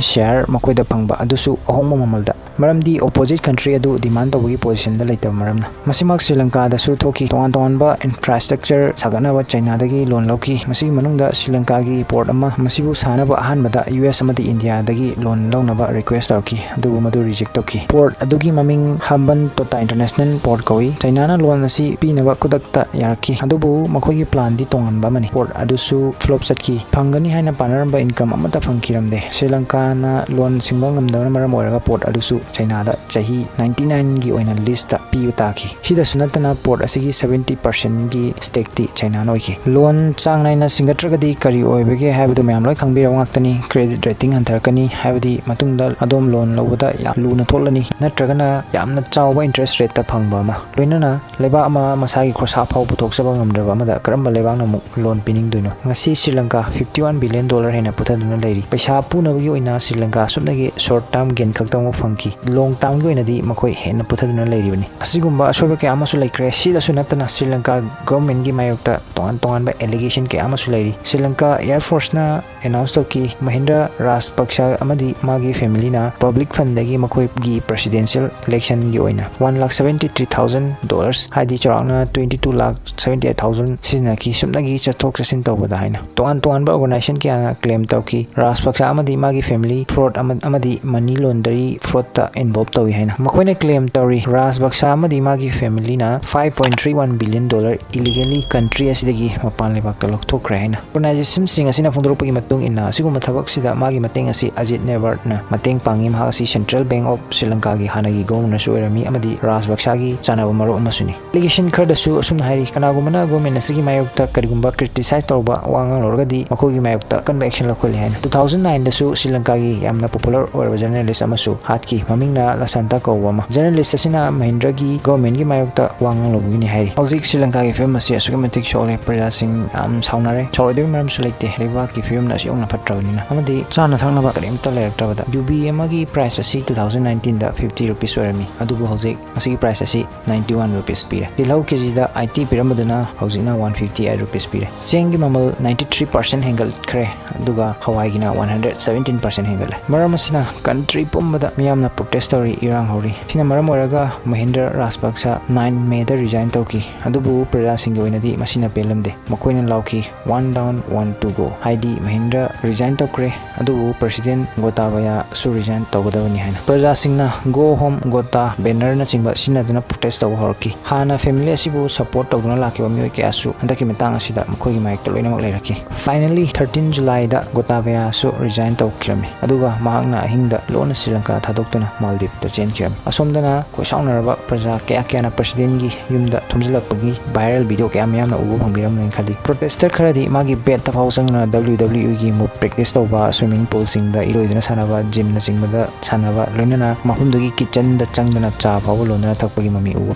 ꯁꯦꯌꯥꯔ ꯃꯈꯣꯏꯗ ꯐꯪꯕ, ꯑꯗꯨꯁꯨ ꯑꯍꯣꯡꯕ ꯃꯃꯜꯗ, ꯃꯔꯝꯗꯤ ꯑꯣꯄꯣꯖꯤꯠ ꯀꯟꯇ꯭ꯔꯤ ꯑꯗꯨ ꯗꯤꯃꯥꯟ ꯇꯧꯕꯒꯤ ꯄꯣꯖꯤꯁꯟꯗ ꯂꯩꯇꯕ ꯃꯔꯝꯅ꯫ ꯃꯁꯤꯃꯛ ꯁ꯭ꯔꯤ ꯂꯪꯀꯥꯗꯁꯨ ꯊꯣꯛꯈꯤ꯫ ꯇꯣꯉꯥꯟ ꯇꯣꯉꯥꯟꯕ ꯏꯟꯐ꯭ꯔꯥꯁ꯭ꯇ꯭ꯔꯛꯆꯔ ꯁꯥꯒꯠꯅꯕ ꯆꯩꯅꯥꯗꯒꯤ ꯂꯣꯟ ꯂꯧꯈꯤ꯫ ꯃꯁꯤꯒꯤ ꯃꯅꯨꯡꯗ ꯁ꯭ꯔꯤ ꯂꯪꯀꯥꯒꯤ ꯄꯣꯔꯠ ꯑꯃ, ꯃꯁꯤꯕꯨ ꯁꯥꯅꯕ ꯑꯍꯥꯟꯕꯗ ꯌꯨ ꯑꯦꯁ ꯑꯃꯗꯤ ꯏꯟꯗꯤꯌꯥꯗꯒꯤ ꯂꯣꯟ ꯂꯧꯅꯕ ꯔꯤꯀ꯭ꯋꯦꯁ ꯇꯧꯔꯛꯈꯤ, ꯑꯗꯨꯕꯨ ꯃꯗꯨ ꯔꯤꯖꯦꯛ ꯇꯧꯈꯤ꯫ Port ꯑꯗꯨꯒꯤ ꯃꯃꯤꯡ ꯍꯝꯕꯟ ꯇꯣꯇꯥ ꯏꯟꯇꯔꯅꯦꯁꯅꯦꯜ ꯄꯣꯔꯠ ꯀꯧꯏ꯫ ꯆꯩꯅꯥꯅ ꯂꯣꯟ ꯑꯁꯤ ꯄꯤꯅꯕ ꯈꯨꯗꯛꯇ ꯌꯥꯔꯛꯈꯤ, ꯑꯗꯨꯕꯨ ꯃꯈꯣꯏꯒꯤ ꯄ꯭ꯂꯥꯟꯗꯤ ꯇꯣꯉꯥꯟꯕ ꯑꯃꯅꯤ꯫ ꯄꯣꯔꯠ ꯑꯗꯨꯁꯨ ꯐ꯭ꯂꯣꯞ ꯆꯠꯈꯤ꯫ ꯐꯪꯒꯅꯤ ꯍꯥꯏꯅ ꯄꯥꯅꯔꯝꯕ ꯏꯟꯀꯝ ꯑꯃꯠꯇ ꯐꯪꯈꯤꯔꯝꯗꯦ꯫ ꯁ꯭ꯔꯤ ꯂꯪꯀꯥꯅ ꯂꯣꯟ ꯁꯤꯡꯕ ꯉꯝꯗꯕꯅ ꯃꯔꯝ ꯑꯣꯏꯔꯒ ꯄꯣꯔꯠ ꯑꯗꯨꯁꯨ ꯆꯩꯅꯥꯗ ꯆꯍꯤ ꯅꯥꯏꯟꯇꯤ ꯅꯥꯏꯟꯒꯤ ꯑꯣꯏꯅ ꯂꯤꯁꯇ ꯄꯤꯕ ꯇꯥꯈꯤ꯫ ꯁꯤꯗꯁꯨ ꯅꯠꯇꯅ, ꯄꯣꯔꯠ ꯑꯁꯤꯒꯤ ꯁꯕꯦꯟꯇꯤ ꯄꯥꯔꯁꯦꯟꯒꯤ ꯁ꯭ꯇꯦꯛꯇꯤ ꯆꯩꯅꯥꯅ ꯑꯣꯏꯈꯤ꯫ ꯂꯣꯟ ꯆꯥꯡ ꯅꯥꯏꯅ ꯁꯤꯡꯒꯠꯇ꯭ꯔꯒꯗꯤ ꯀꯔꯤ ꯑꯣꯏꯕꯒꯦ ꯍꯥꯏꯕꯗꯨ ꯃꯌꯥꯝ ꯂꯣꯏ ꯈꯪꯕꯤꯔꯕ ꯉꯥꯛꯇꯅꯤ꯫ ꯀ꯭ꯔꯦꯗꯤꯠ ꯔꯦꯇꯤꯡ ꯍꯟꯊꯔꯛꯀꯅꯤ, ꯍꯥꯏꯕꯗꯤ ꯃꯇꯨꯡꯗ ꯑꯗꯣꯝ ꯂꯣꯟ ꯂꯧꯕꯗ ꯌꯥꯝ ꯂꯨꯅ ꯊꯣꯛꯂꯅꯤ, ꯅꯠꯇ꯭ꯔꯒꯅ ꯌꯥꯝꯅ ꯆꯥꯎꯕ ꯏꯟꯇꯔꯦꯁ ꯔꯦꯠꯇ ꯐꯪꯕ ꯑꯃ꯫ ꯂꯣꯏꯅꯅ ꯂꯩꯕꯥꯛ ꯑꯃ ꯃꯁꯥꯒꯤ ꯈꯣꯔꯁꯥ ꯐꯥꯎ ꯄꯨꯊꯣꯛꯆꯕ ꯉꯝꯗ꯭ꯔꯕ ꯑꯃꯗ ꯀꯔꯝꯕ ꯂꯩꯕꯥꯛꯅ ꯑꯃꯨꯛ ꯂꯣꯟ ꯄꯤꯅꯤꯡꯗꯣꯏꯅꯣ? ꯉꯁꯤ Sri Lanka fifty one billion dollar ꯍꯦꯟꯅ ꯄꯨꯊꯗꯨꯅ ꯂꯩꯔꯤ꯫ ꯄꯩꯁꯥ ꯄꯨꯅꯕꯒꯤ ꯑꯣꯏꯅ ꯁ꯭ꯔꯤ ꯂꯪꯀꯥ ꯁꯨꯞꯅꯒꯤ ꯁꯣꯔꯠ ꯇꯥꯔꯝ ꯒꯦꯟ ꯈꯛꯇꯃꯛ ꯐꯪꯈꯤ꯫ ꯂꯣꯡ ꯇꯥꯔꯝꯒꯤ ꯑꯣꯏꯅꯗꯤ ꯃꯈꯣꯏ ꯍꯦꯟꯅ ꯄꯨꯊꯗꯨꯅ ꯂꯩꯔꯤꯕꯅꯤ꯫ ꯑꯁꯤꯒꯨꯝꯕ ꯑꯁꯣꯏꯕ ꯀꯌꯥ ꯑꯃꯁꯨ ꯂꯩꯈ꯭ꯔꯦ꯫ ꯁꯤꯗꯁꯨ ꯅꯠꯇꯅ, ꯁ꯭ꯔꯤ ꯂꯪꯀꯥ ꯒꯚꯔꯟꯃꯦꯟꯒꯤ ꯃꯥꯌꯣꯛꯇ ꯇꯣꯉꯥꯟ ꯇꯣꯉꯥꯟꯕ ꯑꯦꯂꯤꯒꯦꯁꯟ ꯀꯌꯥ ꯑꯃꯁꯨ ꯂꯩꯔꯤ꯫ ꯁ꯭ꯔꯤ ꯂꯪꯀꯥ ꯑꯦꯌꯔ ꯐꯣꯔꯁꯅ ꯑꯦꯅꯥꯎꯟꯁ ꯇꯧꯈꯤ, ꯃꯍꯤꯟꯗ꯭ꯔ ꯔꯥꯖꯄꯛꯁ ꯑꯃꯗꯤ ꯃꯥꯒꯤ ꯐꯦꯃꯤꯂꯤꯅ ꯄꯕ꯭ꯂꯤꯛ ꯐꯟꯗꯒꯤ ꯃꯈꯣꯏꯒꯤ ꯄ꯭ꯔꯦꯁꯤꯗꯦꯟꯁꯤꯌꯦꯜ ꯏꯂꯦꯛꯁꯟꯒꯤ ꯑꯣꯏꯅ one lakh seventy three thousand dollars, ꯍꯥꯏꯗꯤ ꯆꯥꯎꯔꯥꯛꯅ twenty two lakh seventy eight thousand ꯁꯤꯖꯤꯟꯅꯈꯤ, ꯁꯨꯞꯅꯒꯤ ꯆꯠꯊꯣꯛ ꯆꯠꯁꯤꯟ ꯇꯧꯕꯗ ꯍꯥꯏꯅ꯫ ꯇꯣꯉꯥꯟ ꯇꯣꯉꯥꯟꯕ ꯑꯣꯔꯒꯅꯥꯏꯖꯦꯁꯟ ꯀꯌꯥꯅ ꯀ꯭ꯂꯦꯝ ꯇꯧꯈꯤ, ꯔꯥꯖꯄꯛꯁ ꯑꯃꯗꯤ ꯃꯥꯒꯤ ꯐꯦꯃꯤꯂꯤ ꯐ꯭ꯔꯣꯗ ꯑꯃ-, ꯑꯃꯗꯤ ꯃꯅꯤ ꯂꯣꯟꯗꯔꯤ ꯐ꯭ꯔꯣꯗꯇ ꯏꯟꯚꯣꯜꯕ ꯇꯧꯏ ꯍꯥꯏꯅ꯫ ꯃꯈꯣꯏꯅ ꯀ꯭ꯂꯦꯝ ꯇꯧꯔꯤ, ꯔꯥꯖꯄꯛꯁ ꯑꯃꯗꯤ ꯃꯥꯒꯤ ꯐꯦꯃꯤꯂꯤꯅ five point three one billion dollar illegally country ꯑꯁꯤꯗꯒꯤ ꯃꯄꯥꯟ ꯂꯩꯕꯥꯛꯇ ꯂꯧꯊꯣꯛꯈ꯭ꯔꯦ ꯍꯥꯏꯅ꯫ ꯑꯣꯔꯒꯅꯥꯏꯖꯦꯁꯟꯁꯤꯡ ꯑꯁꯤꯅ ꯐꯣꯡꯗꯣꯔꯛꯄꯒꯤ ꯃꯇꯨꯡ ꯏꯟꯅ, ꯑꯁꯤꯒꯨꯝꯕ ꯊꯕꯛꯁꯤꯗ ꯃꯥꯒꯤ ꯃꯇꯦꯡ ꯑꯁꯤ ꯑꯖꯤꯠ ꯅꯦꯕꯔꯠꯅ ꯃꯇꯦꯡ ꯄꯥꯡꯉꯤ꯫ ꯃꯍꯥꯛ ꯑꯁꯤ ꯁꯦꯟꯇ꯭ꯔꯦꯜ ꯕꯦꯡꯛ ꯑꯣꯐ ꯁ꯭ꯔꯤ ꯂꯪꯀꯥꯒꯤ ꯍꯥꯟꯅꯒꯤ ꯒꯣꯚꯔꯅꯔꯁꯨ ꯑꯣꯏꯔꯝꯃꯤ ꯑꯃꯗꯤ ꯔꯥꯖꯄꯛꯁꯥꯒꯤ ꯆꯥꯟꯅꯕ ꯃꯔꯨꯞ ꯑꯃꯁꯨꯅꯤ꯫ ꯑꯦꯂꯤꯒꯦꯁꯟ ꯈꯔꯗꯁꯨ ꯑꯁꯨꯝꯅ ꯍꯥꯏꯔꯤ, ꯀꯅꯥꯒꯨꯝꯕꯅ ꯒꯣꯚꯔꯟꯃꯦꯟꯠ ꯑꯁꯤꯒꯤ ꯃꯥꯌꯣꯛꯇ ꯀꯔꯤꯒꯨꯝꯕ ꯀ꯭ꯔꯤꯇꯤꯁꯥꯏꯖ ꯇꯧꯔꯕ ꯋꯥ ꯉꯥꯡꯂꯨꯔꯒꯗꯤ ꯃꯈꯣꯏꯒꯤ ꯃꯥꯌꯣꯛꯇ ꯑꯀꯟꯕ ꯑꯦꯛꯁꯟ ꯂꯧꯈꯠꯂꯤ ꯍꯥꯏꯅ꯫ ꯇꯨ ꯊꯥꯎꯖꯟ ꯅꯥꯏꯟꯗꯁꯨ ꯁ꯭ꯔꯤ ꯂꯪꯀꯥꯒꯤ ꯌꯥꯝꯅ ꯄꯣꯄꯨꯂꯔ ꯑꯣꯏꯔꯕ ꯖꯔꯅꯦꯂꯤꯁ ꯑꯃꯁꯨ ꯍꯥꯠꯈꯤ, ꯃꯃꯤꯡꯅ ꯂꯁꯥꯟꯇꯥ ꯀꯧꯕ ꯑꯃ꯫ ꯖꯔꯅꯦꯂꯤꯁ ꯑꯁꯤꯅ ꯃꯍꯤꯟꯗ꯭ꯔꯒꯤ ꯒꯣꯚꯔꯟꯃꯦꯟꯠꯀꯤ ꯃꯥꯌꯣꯛꯇ ꯋꯥ ꯉꯥꯡꯂꯨꯕꯒꯤꯅꯤ ꯍꯥꯏꯔꯤ꯫ ꯍꯧꯖꯤꯛ ꯁ꯭ꯔꯤ ꯂꯪꯀꯥꯒꯤ ꯐꯤꯕꯝ ꯑꯁꯤ ꯑꯁꯨꯛꯀꯤ ꯃꯇꯤꯛ ꯁꯣꯛꯂꯦ, ꯄ꯭ꯔꯖꯥꯁꯤꯡ ꯌꯥꯝ ꯁꯥꯎꯅꯔꯦ꯫ ꯁꯥꯎꯔꯣꯏꯗꯕꯒꯤ ꯃꯔꯝꯁꯨ ꯂꯩꯇꯦ, ꯂꯩꯕꯥꯛꯀꯤ ꯐꯤꯕꯝꯅ ꯑꯁꯨꯛ ꯌꯧꯅ ꯐꯠꯇ꯭ꯔꯕꯅꯤꯅ꯫ ꯑꯃꯗꯤ ꯆꯥꯅ ꯊꯛꯅꯕ ꯀꯔꯤꯝꯇ ꯂꯩꯔꯛꯇ꯭ꯔꯕꯗ, ꯌꯨꯕꯤ ꯑꯃꯒꯤ ꯄ꯭ꯔꯥꯏꯁ ꯑꯁꯤ ꯇꯨ ꯊꯥꯎꯖꯟ ꯅꯥꯏꯟꯇꯤꯟꯗ ꯐꯤꯐꯇꯤ ꯔꯨꯄꯤꯁ ꯑꯣꯏꯔꯝꯃꯤ, ꯑꯗꯨꯕꯨ ꯍꯧꯖꯤꯛ ꯃꯁꯤꯒꯤ ꯄ꯭ꯔꯥꯏꯁ ꯑꯁꯤ ꯅꯥꯏꯟꯇꯤ ꯋꯥꯟ ꯔꯨꯄꯤꯁ ꯄꯤꯔꯦ꯫ ꯇꯤꯜꯍꯧ ꯀꯦꯖꯤꯗ ꯑꯥꯏꯠꯇꯤ ꯄꯤꯔꯝꯕꯗꯨꯅ ꯍꯧꯖꯤꯛꯅ ꯋꯥꯟ ꯐꯤꯐꯇꯤ ꯑꯩꯠ ꯔꯨꯄꯤꯁ ꯄꯤꯔꯦ꯫ ꯆꯦꯡꯒꯤ ꯃꯃꯜ ꯅꯥꯏꯟꯇꯤ ꯊ꯭ꯔꯤ ꯄꯥꯔꯁꯦꯟ ꯍꯦꯟꯒꯠꯈ꯭ꯔꯦ꯫ ꯑꯗꯨꯒ ꯍꯋꯥꯏꯒꯤꯅ ꯋꯥꯟ ꯍꯟꯗ꯭ꯔꯦꯠ ꯁꯕꯦꯟꯇꯤꯟ ꯄꯥꯔꯁꯦꯟ ꯍꯦꯟꯒꯠꯂꯦ꯫ ꯃꯔꯝ ꯑꯁꯤꯅ ꯀꯟꯇ꯭ꯔꯤ ꯄꯨꯝꯕꯗ ꯃꯤꯌꯥꯝꯅ ꯄ꯭ꯔꯣꯇꯦꯁ ꯇꯧꯔꯤ, ꯏꯔꯥꯡ ꯍꯧꯔꯤ꯫ ꯁꯤꯅ ꯃꯔꯝ ꯑꯣꯏꯔꯒ ꯃꯍꯤꯟꯗ꯭ꯔ ꯔꯥꯖꯄꯛꯁ ꯅꯥꯏꯟ ꯃꯦꯗ ꯔꯤꯖꯥꯏꯟ ꯇꯧꯈꯤ꯫ ꯑꯗꯨꯕꯨ ꯄ꯭ꯔꯖꯥꯁꯤꯡꯒꯤ ꯑꯣꯏꯅꯗꯤ ꯃꯁꯤꯅ ꯄꯦꯜꯂꯝꯗꯦ꯫ ꯃꯈꯣꯏꯅ ꯂꯥꯎꯈꯤ, "One down, one to go"꯫ ꯍꯥꯏꯗꯤ ꯃꯍꯤꯟꯗ꯭ꯔ ꯔꯤꯖꯥꯏꯟ ꯇꯧꯈ꯭ꯔꯦ, ꯑꯗꯨꯕꯨ ꯄ꯭ꯔꯁꯤꯗꯦꯟ ꯒꯣꯇꯥꯕꯌꯥꯁꯨ ꯔꯤꯖꯥꯏꯟ ꯇꯧꯒꯗꯕꯅꯤ ꯍꯥꯏꯅ꯫ ꯄ꯭ꯔꯖꯥꯁꯤꯡꯅ "Go home, ꯒꯣꯇꯥ" ꯕꯦꯅꯔꯅꯆꯤꯡꯕ ꯁꯤꯖꯤꯟꯅꯗꯨꯅ ꯄ꯭ꯔꯣꯇꯦꯁ ꯇꯧꯕ ꯍꯧꯔꯛꯈꯤ꯫ ꯍꯥꯟꯅ ꯐꯦꯃꯤꯂꯤ ꯑꯁꯤꯕꯨ ꯁꯄꯣꯔꯠ ꯇꯧꯗꯨꯅ ꯂꯥꯛꯈꯤꯕ ꯃꯤꯑꯣꯏ ꯀꯌꯥꯁꯨ ꯍꯟꯗꯛꯀꯤ ꯃꯇꯥꯡ ꯑꯁꯤꯗ ꯃꯈꯣꯏꯒꯤ ꯃꯥꯌꯣꯛꯇ ꯂꯣꯏꯅꯃꯛ ꯂꯩꯔꯛꯈꯤ꯫ Finally, thirteen Julyꯗ ꯒꯣꯇꯥꯕꯌꯥꯁꯨ ꯔꯤꯖꯥꯏꯟ ꯇꯧꯈꯤꯔꯝꯃꯤ, ꯑꯗꯨꯒ ꯃꯍꯥꯛꯅ ꯑꯍꯤꯡꯗ ꯂꯣꯟꯅ ꯁ꯭ꯔꯤ ꯂꯪꯀꯥ ꯊꯥꯗꯣꯛꯇꯨꯅ ꯃꯥꯜꯗꯤꯞꯇ ꯆꯦꯟꯈꯤꯔꯝꯃꯤ꯫ ꯑꯁꯣꯝꯗꯅ ꯈꯣꯏꯁꯥꯎꯅꯔꯕ ꯄ꯭ꯔꯖꯥ ꯀꯌꯥ ꯀꯌꯥꯅ ꯄ꯭ꯔꯁꯤꯗꯦꯟꯒꯤ ꯌꯨꯝꯗ ꯊꯨꯝꯖꯤꯜꯂꯛꯄꯒꯤ ꯚꯥꯏꯔꯦꯜ ꯚꯤꯗꯤꯑꯣ ꯀꯌꯥ ꯃꯌꯥꯝꯅ ꯎꯕ ꯐꯪꯕꯤꯔꯝꯒꯅꯤ ꯈꯜꯂꯤ꯫ ꯄ꯭ꯔꯣꯇꯦꯁꯇꯔ ꯈꯔꯗꯤ ꯃꯥꯒꯤ ꯕꯦꯗꯇ ꯐꯥꯎ ꯆꯪꯗꯨꯅ W W Eꯒꯤ ꯃꯨꯞ ꯄ꯭ꯔꯦꯛꯇꯤꯁ ꯇꯧꯕ, ꯁ꯭ꯋꯤꯃꯤꯡ ꯄꯨꯜꯁꯤꯡꯗ ꯏꯔꯣꯏꯗꯨꯅ ꯁꯥꯟꯅꯕ, ꯖꯤꯝꯅꯆꯤꯡꯕꯗ ꯁꯥꯟꯅꯕ, ꯂꯣꯏꯅꯅ ꯃꯐꯝꯗꯨꯒꯤ ꯀꯤꯆꯟꯗ ꯆꯪꯗꯨꯅ ꯆꯥ ꯐꯥꯎꯕ ꯂꯣꯟꯗꯨꯅ ꯊꯛꯄꯒꯤ ꯃꯃꯤ ꯎꯕ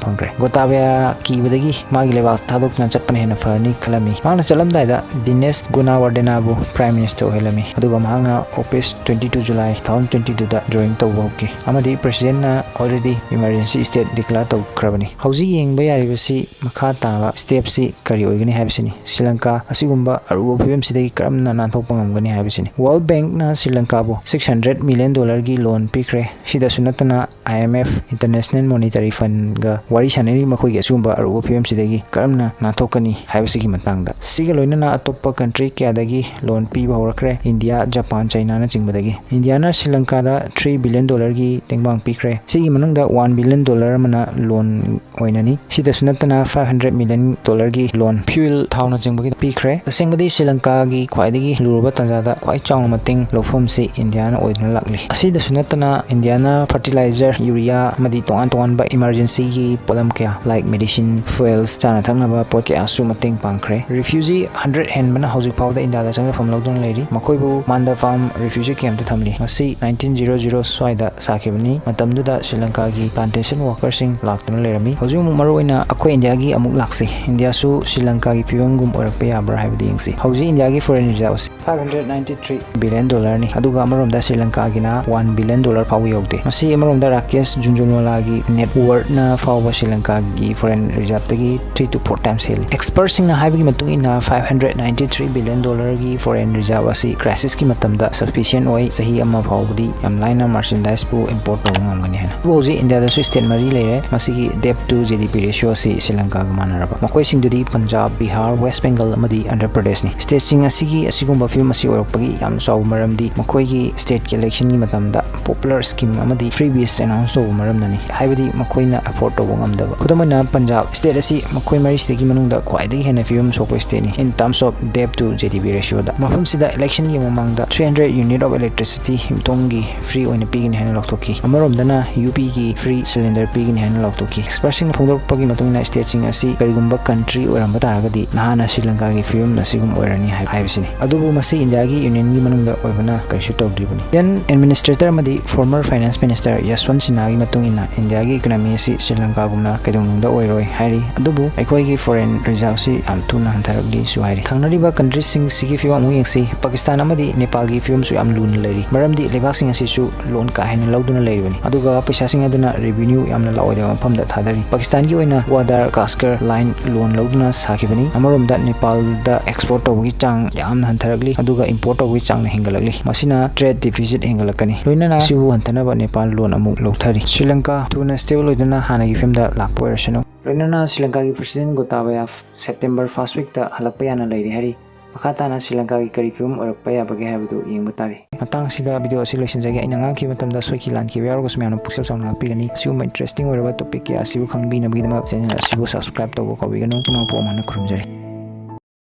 ꯐꯪꯈ꯭ꯔꯦ꯫ ꯒꯣꯇꯥꯕꯌꯥ ꯀꯤꯕꯗꯒꯤ ꯃꯥꯒꯤ ꯂꯩꯕꯥꯛ ꯊꯥꯗꯣꯛꯇꯨꯅ ꯆꯠꯄꯅ ꯍꯦꯟꯅ ꯐꯔꯅꯤ ꯈꯜꯂꯝꯃꯤ꯫ ꯃꯍꯥꯛꯅ ꯆꯠꯂꯝꯗꯥꯏꯗ ꯗꯤꯅꯦꯁ ꯒꯨꯅꯥꯋꯔꯗꯦꯅꯥꯕꯨ ꯄ꯭ꯔꯥꯏꯝ ꯃꯤꯅꯤꯁꯇꯔ ꯑꯣꯏꯍꯜꯂꯝꯃꯤ, ꯑꯗꯨꯒ ꯃꯍꯥꯛꯅ office twenty two July two thousand twenty twoꯗ ꯖꯣꯏꯟ ꯇꯧꯕ ꯍꯧꯈꯤ, ꯑꯃꯗꯤ ꯄ꯭ꯔꯁꯤꯗꯦꯟꯅ already emergency state declare ꯇꯧꯈ꯭ꯔꯕꯅꯤ꯫ ꯍꯧꯖꯤꯛ ꯌꯦꯡꯕ ꯌꯥꯔꯤꯕꯁꯤ ꯃꯈꯥ ꯇꯥꯕ ꯁ꯭ꯇꯦꯞꯁꯤ ꯀꯔꯤ ꯑꯣꯏꯒꯅꯤ ꯍꯥꯏꯕꯁꯤꯅꯤ꯫ ꯁ꯭ꯔꯤ ꯂꯪꯀꯥ ꯑꯁꯤꯒꯨꯝꯕ ꯑꯔꯨꯕ ꯐꯤꯕꯝꯁꯤꯗꯒꯤ ꯀꯔꯝꯅ ꯅꯥꯟꯊꯣꯛꯄ ꯉꯝꯒꯅꯤ ꯍꯥꯏꯕꯁꯤꯅꯤ꯫ ꯋꯥꯔꯜ ꯕꯦꯡꯛꯅ ꯁ꯭ꯔꯤ ꯂꯪꯀꯥꯕꯨ six hundred million dollarꯒꯤ ꯂꯣꯟ ꯄꯤꯈ꯭ꯔꯦ꯫ ꯁꯤꯗꯁꯨ ꯅꯠꯇꯅ I M F, International Monetary Fundꯒ ꯋꯥꯔꯤ ꯁꯥꯟꯅꯔꯤ, ꯃꯈꯣꯏꯒꯤ ꯑꯁꯤꯒꯨꯝꯕ ꯑꯔꯨꯕ ꯐꯤꯕꯝꯁꯤꯗꯒꯤ ꯀꯔꯝꯅ ꯅꯥꯟꯊꯣꯛꯀꯅꯤ ꯍꯥꯏꯕꯁꯤꯒꯤ ꯃꯇꯥꯡꯗ꯫ ꯁꯤꯒ ꯂꯣꯏꯅꯅ ꯑꯇꯣꯞꯄ ꯀꯟꯇ꯭ꯔꯤ ꯀꯌꯥꯗꯒꯤ ꯂꯣꯟ ꯄꯤꯕ ꯍꯧꯔꯛꯈ꯭ꯔꯦ, ꯏꯟꯗꯤꯌꯥ, ꯖꯄꯥꯟ, ꯆꯩꯅꯥꯅꯆꯤꯡꯕꯗꯒꯤ꯫ ꯏꯟꯗꯤꯌꯥꯅ ꯁ꯭ꯔꯤ ꯂꯪꯀꯥꯗ three billion dollarꯒꯤ ꯇꯦꯡꯕꯥꯡ ꯄꯤꯈ꯭ꯔꯦ꯫ ꯁꯤꯒꯤ ꯃꯅꯨꯡꯗ one billion dollar ꯑꯃꯅ ꯂꯣꯟ ꯑꯣꯏꯅꯅꯤ꯫ ꯁꯤꯗꯁꯨ ꯅꯠꯇꯅ five hundred million dollarꯒꯤ ꯂꯣꯟ, fuel, ꯊꯥꯎꯅꯆꯤꯡꯕꯒꯤ ꯄꯤꯈ꯭ꯔꯦ꯫ ꯇꯁꯦꯡꯕꯗꯤ ꯁ꯭ꯔꯤ ꯂꯪꯀꯥꯒꯤ ꯈ꯭ꯋꯥꯏꯗꯒꯤ ꯂꯨꯔꯕ ꯇꯥꯟꯖꯥꯗ ꯈ꯭ꯋꯥꯏ ꯆꯥꯎꯅ ꯃꯇꯦꯡ ꯂꯧꯐꯝꯁꯤ ꯏꯟꯗꯤꯌꯥꯅ ꯑꯣꯏꯗꯨꯅ ꯂꯥꯛꯂꯤ꯫ ꯑꯁꯤꯗꯁꯨ ꯅꯠꯇꯅ ꯏꯟꯗꯤꯌꯥꯅ fertilizer, urea ꯑꯃꯗꯤ ꯇꯣꯉꯥꯟ ꯇꯣꯉꯥꯟꯕ emergencyꯒꯤ ꯄꯣꯠꯂꯝ ꯀꯌꯥ, like medicine, fuels, ꯆꯥꯅ ꯊꯛꯅꯕ ꯄꯣꯠ ꯀꯌꯥꯁꯨ ꯃꯇꯦꯡ ꯄꯥꯡꯈ꯭ꯔꯦ꯫ Refugee hundred ꯍꯦꯟꯕꯅ ꯍꯧꯖꯤꯛ ꯐꯥꯎꯕꯗ ꯏꯟꯗꯤꯌꯥꯗ ꯆꯪꯖꯐꯝ ꯂꯧꯗꯨꯅ ꯂꯩꯔꯤ꯫ ꯃꯈꯣꯏꯕꯨ ꯃꯥꯟꯗꯐꯥꯝ refugee campꯇ ꯊꯝꯂꯤ꯫ ꯃꯁꯤ nineteen zero zero ꯁ꯭ꯋꯥꯏꯗ ꯁꯥꯈꯤꯕꯅꯤ꯫ ꯃꯇꯝꯗꯨꯗ ꯁ꯭ꯔꯤ ꯂꯪꯀꯥꯒꯤ plantation workerꯁꯤꯡ ꯂꯥꯛꯇꯨꯅ ꯂꯩꯔꯝꯃꯤ꯫ ꯍꯧꯖꯤꯛ ꯑꯃꯨꯛ ꯃꯔꯨꯑꯣꯏꯅ ꯑꯩꯈꯣꯏ ꯏꯟꯗꯤꯌꯥꯒꯤ ꯑꯃꯨꯛ ꯂꯥꯛꯁꯤ꯫ ꯏꯟꯗꯤꯌꯥꯁꯨ ꯁ꯭ꯔꯤ ꯂꯪꯀꯥꯒꯤ ꯐꯤꯕꯝꯒꯨꯝ ꯑꯣꯏꯔꯛꯄ ꯌꯥꯕ꯭ꯔꯥ ꯍꯥꯏꯕꯗꯨ ꯌꯦꯡꯁꯤ꯫ ꯍꯧꯖꯤꯛ ꯏꯟꯗꯤꯌꯥꯒꯤ foreign reserve ꯑꯁꯤ five hundred ninety three billion dollar ꯅꯤ꯫ ꯑꯗꯨꯒ ꯑꯃꯔꯣꯝꯗ ꯁ꯭ꯔꯤ ꯂꯪꯀꯥꯒꯤꯅ one billion dollar ꯐꯥꯎꯕ ꯌꯧꯗꯦ꯫ ꯃꯁꯤ ꯑꯃꯔꯣꯝꯗ ꯔꯥꯀꯦꯁ ꯖꯨꯟꯖꯨꯟꯋꯥꯂꯥꯒꯤ net worth ꯅ ꯐꯥꯎꯕ ꯁ꯭ꯔꯤ ꯂꯪꯀꯥꯒꯤ foreign reserve ꯇꯒꯤ three to four times ꯍꯦꯜꯂꯤ꯫ Expert ꯁꯤꯡꯅ ꯍꯥꯏꯕꯒꯤ ꯃꯇꯨꯡ ꯏꯟꯅ, five hundred ninety three billion dollar ꯒꯤ foreign reserve ꯑꯁꯤ crisis ꯀꯤ ꯃꯇꯝꯗ sufficient ꯑꯣꯏ, ꯆꯍꯤ ꯑꯃ ꯐꯥꯎꯕꯗꯤ ꯌꯥꯝ ꯂꯥꯏꯅ merchandise ꯄꯨ import ꯇꯧꯕ ꯉꯝꯒꯅꯤ ꯍꯥꯏꯅ꯫ ꯑꯗꯨꯕꯨ ꯍꯧꯖꯤꯛ ꯏꯟꯗꯤꯌꯥꯗꯁꯨ state ꯃꯔꯤ ꯂꯩꯔꯦ꯫ ꯃꯁꯤꯒꯤ debt to G D P ratio ꯑꯁꯤ ꯁ꯭ꯔꯤ ꯂꯪꯀꯥꯒ ꯃꯥꯟꯅꯔꯕ꯫ ꯃꯈꯣꯏꯁꯤꯡꯗꯨꯗꯤ ꯄꯟꯖꯥꯕ, ꯕꯤꯍꯥꯔ, ꯋꯦꯁ ꯕꯦꯡꯒꯜ ꯑꯃꯗꯤ ꯑꯟꯙ꯭ꯔ ꯄ꯭ꯔꯗꯦꯁꯅꯤ꯫ State ꯁꯤꯡ ꯑꯁꯤꯒꯤ ꯑꯁꯤꯒꯨꯝꯕ ꯐꯤꯕꯝ ꯑꯁꯤ ꯑꯣꯏꯔꯛꯄꯒꯤ ꯌꯥꯝ ꯆꯥꯎꯕ ꯃꯔꯝꯗꯤ ꯃꯈꯣꯏꯒꯤ state ꯀꯤ election ꯒꯤ ꯃꯇꯝꯗ popular scheme ꯑꯃꯗꯤ freebies announce ꯇꯧꯕ ꯃꯔꯝꯅꯅꯤ, ꯍꯥꯏꯕꯗꯤ ꯃꯈꯣꯏꯅ afford ꯇꯧꯕ ꯉꯝꯗꯕ꯫ ꯈꯨꯗꯝ ꯑꯣꯏꯅ, ꯄꯟꯖꯥꯕ state ꯑꯁꯤ ꯃꯈꯣꯏ ꯃꯔꯤꯁꯤꯗꯒꯤ ꯃꯅꯨꯡꯗ ꯈ꯭ꯋꯥꯏꯗꯒꯤ ꯍꯦꯟꯅ ꯐꯤꯕꯝ ꯁꯣꯛꯄ state ꯅꯤ in terms of debt to G D P ratio ꯗ꯫ ꯃꯐꯝꯁꯤꯗ election ꯒꯤ ꯃꯃꯥꯡꯗ three hundred unit of electricity ꯌꯨꯝꯊꯣꯡꯒꯤ free ꯑꯣꯏꯅ ꯄꯤꯒꯅꯤ ꯍꯥꯏꯅ ꯂꯥꯎꯊꯣꯛꯈꯤ꯫ ꯑꯃꯔꯣꯝꯗꯅ, U P ꯒꯤ free cylinder ꯄꯤꯒꯅꯤ ꯍꯥꯏꯅ ꯂꯥꯎꯊꯣꯛꯈꯤ꯫ Expert ꯁꯤꯡꯅ ꯐꯣꯡꯗꯣꯔꯛꯄꯒꯤ ꯃꯇꯨꯡ ꯏꯟꯅ, state ꯁꯤꯡ ꯑꯁꯤ ꯀꯔꯤꯒꯨꯝꯕ country ꯑꯣꯏꯔꯝꯕ ꯇꯥꯔꯒꯗꯤ ꯅꯍꯥꯟꯅ ꯁ꯭ꯔꯤ ꯂꯪꯀꯥꯒꯤ ꯐꯤꯕꯝ ꯑꯁꯤꯒꯨꯝ ꯑꯣꯏꯔꯅꯤ ꯍꯥꯏ-, ꯍꯥꯏꯕꯁꯤꯅꯤ꯫ ꯑꯗꯨꯕꯨ ꯃꯁꯤ ꯏꯟꯗꯤꯌꯥꯒꯤ Union ꯒꯤ ꯃꯅꯨꯡꯗ ꯑꯣꯏꯕꯅ ꯀꯔꯤꯁꯨ ꯇꯧꯗ꯭ꯔꯤꯕꯅꯤ꯫ Indian administrator ꯑꯃꯗꯤ former finance minister ꯌꯁꯋꯟ ꯁꯤꯟꯍꯥꯒꯤ ꯃꯇꯨꯡ ꯏꯟꯅ, ꯏꯟꯗꯤꯌꯥꯒꯤ economy ꯑꯁꯤ ꯁ꯭ꯔꯤ ꯂꯪꯀꯥꯒꯨꯝꯅ ꯀꯩꯗꯧꯅꯨꯡꯗ ꯑꯣꯏꯔꯣꯏ ꯍꯥꯏꯔꯤ, ꯑꯗꯨꯕꯨ ꯑꯩꯈꯣꯏꯒꯤ foreign reserve ꯁꯤ ꯌꯥꯝ ꯊꯨꯅ ꯍꯟꯊꯔꯛꯂꯤꯁꯨ ꯍꯥꯏꯔꯤ꯫ ꯊꯪꯅꯔꯤꯕ country ꯁꯤꯡꯁꯤꯒꯤ ꯐꯤꯕꯝ ꯑꯃꯨꯛ ꯌꯦꯡꯁꯤ꯫ ꯄꯥꯀꯤꯁꯇꯥꯟ ꯑꯃꯗꯤ ꯅꯦꯄꯥꯜꯒꯤ ꯐꯤꯕꯝꯁꯨ ꯌꯥꯝ ꯂꯨꯅ ꯂꯩꯔꯤ, ꯃꯔꯝꯗꯤ ꯂꯩꯕꯥꯛꯁꯤꯡ ꯑꯁꯤꯁꯨ loan ꯀꯥ ꯍꯦꯟꯅ ꯂꯧꯗꯨꯅ ꯂꯩꯔꯤꯕꯅꯤ, ꯑꯗꯨꯒ ꯄꯩꯁꯥꯁꯤꯡ ꯑꯗꯨꯅ revenue ꯌꯥꯝꯅ ꯂꯥꯛꯑꯣꯏꯗꯕ ꯃꯐꯝꯗ ꯊꯥꯗꯔꯤ꯫ ꯄꯥꯀꯤꯁꯇꯥꯟꯒꯤ ꯑꯣꯏꯅ Gwadar Kaskar line loan ꯂꯧꯗꯨꯅ ꯁꯥꯈꯤꯕꯅꯤ꯫ ꯑꯃꯔꯣꯝꯗ ꯅꯦꯄꯥꯜꯗ export ꯇꯧꯕꯒꯤ ꯆꯥꯡ ꯌꯥꯝꯅ ꯍꯟꯊꯔꯛꯂꯤ, ꯑꯗꯨꯒ import ꯇꯧꯕꯒꯤ ꯆꯥꯡꯅ ꯍꯦꯟꯒꯠꯂꯛꯂꯤ꯫ ꯃꯁꯤꯅ trade deficit ꯍꯦꯟꯒꯠꯂꯛꯀꯅꯤ꯫ ꯂꯣꯏꯅꯅ ꯑꯁꯤꯕꯨ ꯍꯟꯊꯅꯕ ꯅꯦꯄꯥꯜ loan ꯑꯃꯨꯛ ꯂꯧꯊꯔꯤ꯫ ꯁ꯭ꯔꯤ ꯂꯪꯀꯥ ꯊꯨꯅ stable ꯑꯣꯏꯗꯨꯅ ꯍꯥꯟꯅꯒꯤ ꯐꯤꯕꯝꯗ ꯂꯥꯛꯄ ꯑꯣꯏꯔꯁꯅꯨ꯫ ꯂꯣꯏꯅꯅ Shri ꯂꯪꯀꯥꯒꯤ president ꯒꯣꯇꯥꯕꯌꯥ September first week ꯇ ꯍꯜꯂꯛꯄ ꯌꯥꯅ ꯂꯩꯔꯤ ꯍꯥꯏꯔꯤ꯫ ꯃꯈꯥ ꯇꯥꯅ ꯁ꯭ꯔꯤ ꯂꯪꯀꯥꯒꯤ ꯀꯔꯤ ꯐꯤꯕꯝ ꯑꯣꯏꯔꯛꯄ ꯌꯥꯕꯒꯦ ꯍꯥꯏꯕꯗꯨ ꯌꯦꯡꯕ ꯇꯥꯔꯤ꯫ ꯃꯇꯥꯡ ꯑꯁꯤꯗ video ꯑꯁꯤ ꯂꯣꯏꯁꯤꯟꯖꯒꯦ꯫ ꯑꯩꯅ ꯉꯥꯡꯈꯤꯕ ꯃꯇꯝꯗ ꯁꯣꯏꯈꯤ ꯂꯥꯟꯈꯤꯕ ꯌꯥꯎꯔꯒꯁꯨ ꯃꯌꯥꯝꯅ ꯄꯨꯛꯆꯦꯜ ꯆꯥꯎꯅ ꯉꯥꯛꯄꯤꯒꯅꯤ꯫ ꯑꯁꯤꯒꯨꯝꯕ interesting ꯑꯣꯏꯔꯕ topic ꯀꯌꯥ ꯑꯁꯤꯕꯨ ꯈꯪꯕꯤꯅꯕꯒꯤꯗꯃꯛ channel ꯑꯁꯤꯕꯨ subscribe ꯇꯧꯕ ꯀꯥꯎꯕꯤꯒꯅꯨ꯫ ꯄꯨꯝꯅꯃꯛꯄꯨ ꯑꯃꯨꯛ ꯍꯟꯅ ꯈꯨꯔꯨꯝꯖꯔꯤ꯫